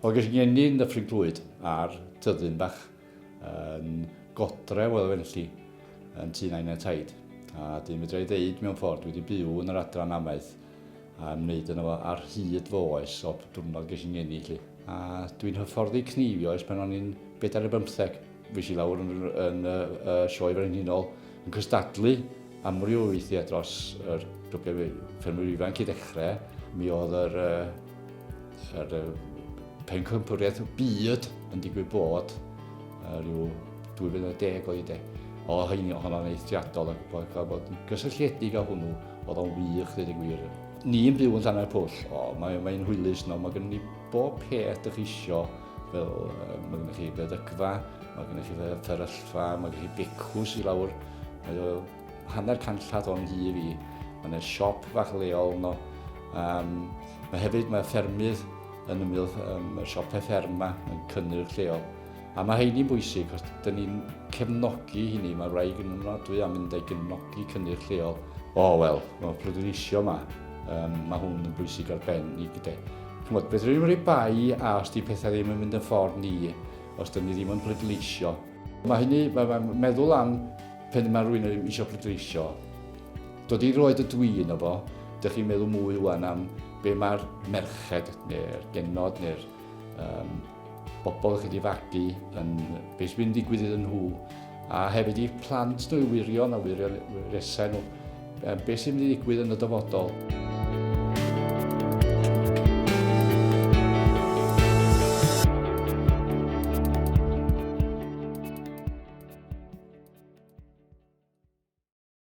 Wel, ges i ngeni yn Dyffryn Clwyd ar tyddyn bach yn godre oedd o felly yn tŷ nain a taid. A dyn fedra i ddeud mewn ffordd, dwi wedi byw yn yr adran amaeth a ymwneud yno fo ar hyd fy oes o diwrnod ges i ngeni 'lly. A dwi'n hyfforddi cneifio ers pan o'n i'n bedair ar bymtheg. Fues i lawr yn, yn y, y sioe frenhinol yn cystadlu amryw o weithiau dros yr grwpiau ffermwyr ifanc i ddechrau. Mi oedd yr, yr, yr pencampwriaeth byd yn digwydd bod rhyw 2010 oedd i de. O hynny, o honno'n eithriadol ac bod cael bod yn gysylltiedig â hwnnw, oedd o'n wych, dweud y gwir. Ni'n byw yn Llanfair Pwll, o, mae'n mae hwylus no, mae gennym ni bob peth ydych chi isio, fel mae gennych chi feddygfa, mae gennych chi fferyllfa, mae gennych chi becws i lawr, mae o hanner canllath o'n nhŷ fi, mae yna siop fach leol yno. Um, mae hefyd, mae ffermydd yn ymyl um, y siopau fferm yma, yn cynnyrch lleol. A mae heini'n bwysig, os dyn ni'n cefnogi hynny, mae rhaid yn ofnadwy am mynd a'i gefnogi cynnyrch lleol. O, wel, mae pleidleisio yma, um, mae hwn yn bwysig ar ben i gyda. Chymod, beth rwy'n rhoi bai a os di pethau ddim yn mynd yn ffordd ni, os dyn ni ddim yn pleidleisio. Mae hynny, mae, mae meddwl am pen mae rhywun eisiau pleidleisio, dod i roed y dwi yno fo, dych chi'n meddwl mwy wan am be mae'r merched neu'r genod neu'r um, bobl chi wedi fagu yn beth sy'n mynd i ddigwydd iddyn nhw a hefyd i plant nhw i wirion a wirion wyresau nhw beth sy'n mynd i ddigwydd yn y dyfodol.